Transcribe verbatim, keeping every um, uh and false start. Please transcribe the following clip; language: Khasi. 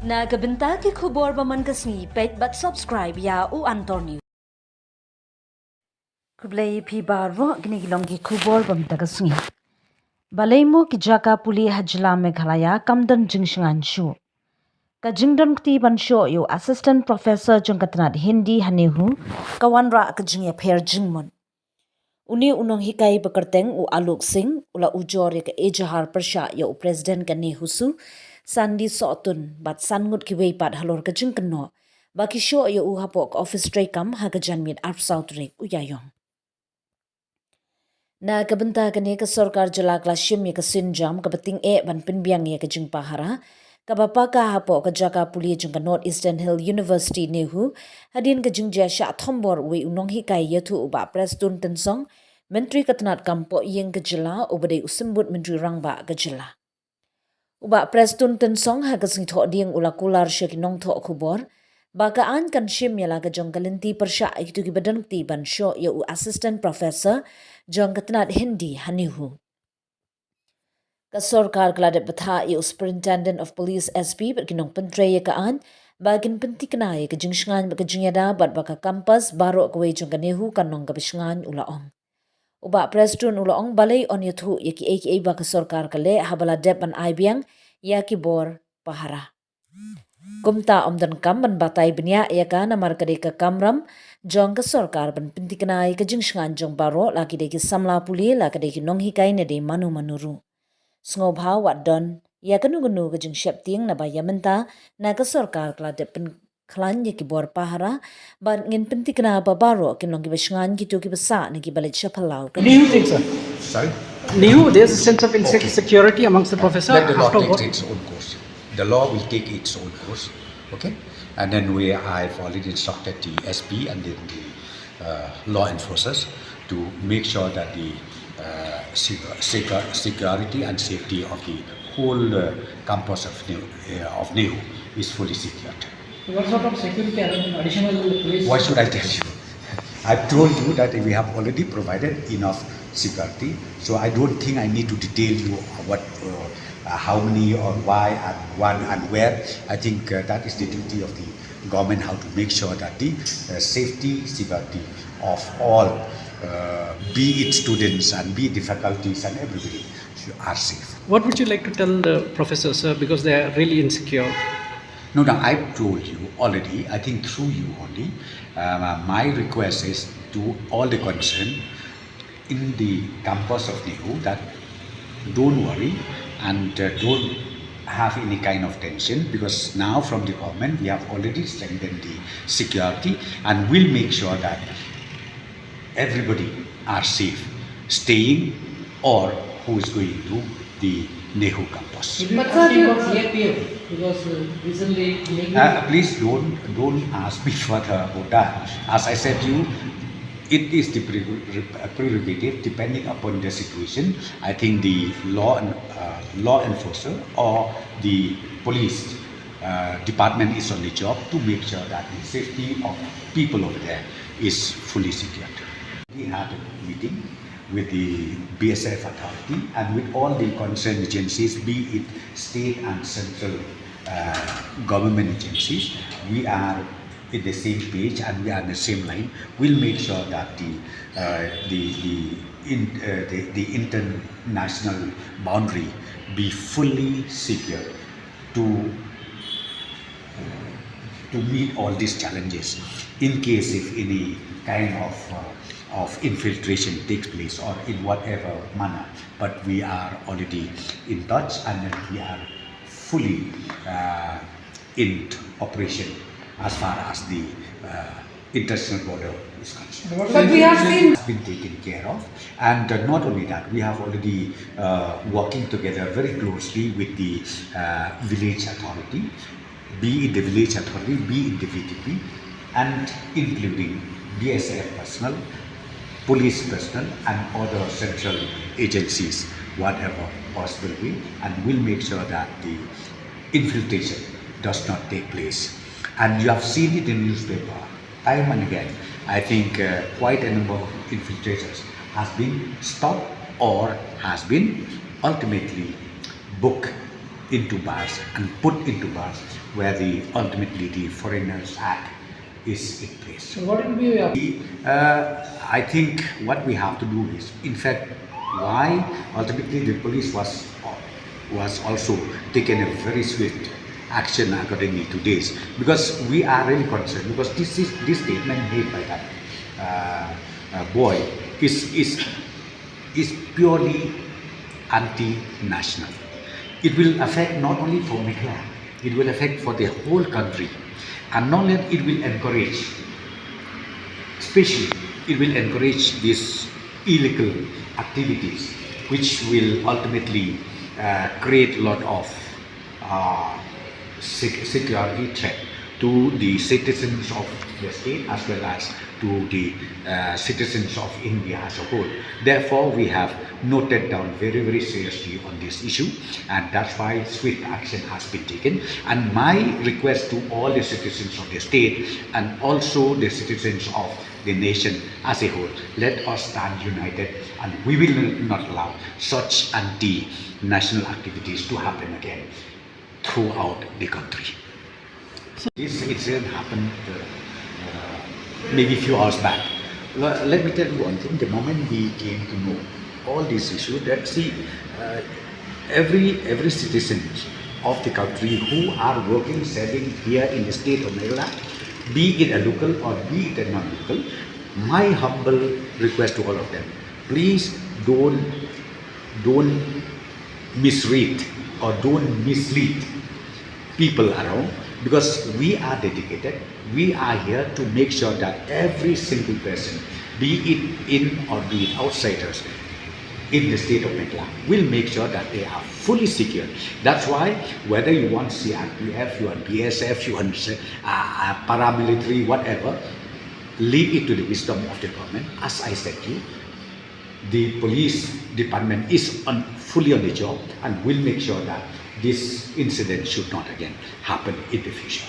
Na ka bynta ki khubor ba man ka sngi, peit bad subscribe ïa u Antor News. Khublei phi baroh, kine ki long ki khubor ba man ka sngi. Balei mo ki jaka pule ha jylla Meghalaya kam don jingshngaiñ shuh. Ka jingdon kti ban shoh ïa u Assistant Professor jong ka tnat Hindi ha NEHU ka wanrah ka jingïapher jingmut. Une u nonghikai ba kyrteng u Alok Singh u la ujor ïa ka ejahar pyrshah ïa u President ka NEHUSU, Sandy Sohtun, bad san ngut kiwei pat halor ka jingkynnoh ba ki shoh ïa u hapoh ka office treikam ha ka janmiet arphew saw tarik u Ïaïong. Na ka bynta kane, ka sorkar jylla ka la shim ïa ka sienjam kaba tyngeh ban pynbiang ïa ka jingpahara kaba paka hapoh ka jaka pule jong ka North Eastern Hill University NEHU, hadien ka jingjia shah thombor uwei u nonghikai, ïathuh u Bah Prestone Tynsong, Myntri ka tnat kam poh ïing ka jylla, uba dei u symbud Myntri Rangbah ka jylla. U Bah Prestone Tynsong ha ka sngi Thohdieng u la kular sha ki nongthoh khubor ba ka aiñ kan shim ïa la ka jong ka lynti pyrshah ïa kito kiba don kti ban shoh ïa u Assistant Professor jong ka tnat Hindi ha NEHU. Ka sorkar ka la dep bthah ïa u Superintendent of Police, S P, bad ki nongpyntrei ïa ka aiñ ba kin pynthikna ïa ka jingshngaiñ bad ka jingïada bad ba ka campus baroh kawei jong ka NEHU kan long kaba shngaiñ, u la ong. U Bah Prestone u la ong balei un ïathuh ïa kiei kiei ba ka sorkar ka leh haba la dep ban ai biang ïa ki bor pahara. Kumta ym donkam ban batai bniah ïa ka, namar ka dei ka kamram jong ka sorkar ban pynthikna ïa ka jingshngaiñ jong baroh, la ki dei ki samla pule, la ki dei ki nonghikai ne dei mano mano ruh. Sngewbha wat don ïa kano kano ka jingsheptieng, naba ïa mynta na ka sorkar ka la dep pynkhlaiñ ïa ki bor pahara, bad ngin pynthikna ba baroh kin long kiba shngaiñ, kito kiba sah ne kiba leit sha phyllaw. What do you think, sir? Sorry? NEHU, there's a sense of insecurity amongst the professor. Let the law after take what? Its own course. The law will take its own course. Okay? And then we, I've already instructed the S P and then the uh, law enforcers to make sure that the uh, sec- sec- security and safety of the whole uh, campus of NEHU, uh, of NEHU is fully secured. What sort of security arrangement, additional police? Why should I tell you? I've told you that we have already provided enough security, so I don't think I need to detail you what, uh, uh, how many or why and when and where. I think uh, that is the duty of the government, how to make sure that the uh, safety, security of all, uh, be it students and be it the faculties and everybody, are safe. What would you like to tell the professors, sir? Because they are really insecure. No, no, I told you already, I think through you only, um, uh, my request is to all the concerned in the campus of NEHU that don't worry and uh, don't have any kind of tension, because now from the government we have already strengthened the security and will make sure that everybody are safe staying or who is going to the NEHU campus. But sir, about C R P F, because uh, recently NEHU... Uh, please don't don't ask me further about that. As I said to you, it is the pre- prerogative depending upon the situation. I think the law and uh, law enforcer or the police uh, department is on the job to make sure that the safety of people over there is fully secured. We had a meeting with the B S F authority and with all the concerned agencies, be it state and central uh, government agencies. We are in the same page and we are in the same line. We'll make sure that the uh, the the, in, uh, the the international boundary be fully secured to to meet all these challenges in case if any kind of uh, of infiltration takes place or in whatever manner. But we are already in touch and we are fully uh, in operation as far as the uh, international border is concerned. But we have seen has been taken care of, and uh, not only that, we have already uh, working together very closely with the uh, village authority, be it the village authority, be it the V T P, and including B S F personnel, police personnel, and other central agencies, whatever possible way, and we'll make sure that the infiltration does not take place. And you have seen it in newspaper time and again. I think uh, quite a number of infiltrators has been stopped or has been ultimately booked into bars and put into bars where the ultimately the Foreigners Act is in place. So what will be your Uh, I think what we have to do is, in fact, why ultimately the police was was also taken a very swift action accordingly to this, because we are really concerned, because this is this statement made by that uh, uh, boy is is is purely anti-national. It will affect not only for Meghalaya, it will affect for the whole country. And not only that, it will encourage, especially, it will encourage these illegal activities, which will ultimately uh, create a lot of uh, sec- security threat to the citizens of the state as well as to the uh, citizens of India as a whole. Therefore, we have noted down very, very seriously on this issue, and that's why swift action has been taken. And my request to all the citizens of the state and also the citizens of the nation as a whole, let us stand united, and we will not allow such anti-national activities to happen again throughout the country. This incident happened uh, uh, maybe few hours back. L- let me tell you one thing. The moment we came to know all these issues, that see, uh, every every citizen of the country who are working, serving here in the state of Meghalaya, be it a local or be it a non-local, my humble request to all of them: please don't don't misread or don't mislead people around, because we are dedicated, we are here to make sure that every single person, be it in or be it outsiders, in the state of Meghalaya, will make sure that they are fully secure. That's why whether you want C R P F, you want B S F, you want uh, uh, paramilitary, whatever, leave it to the wisdom of the government. As I said to you, the police department is on, fully on the job and will make sure that this incident should not again happen in the future.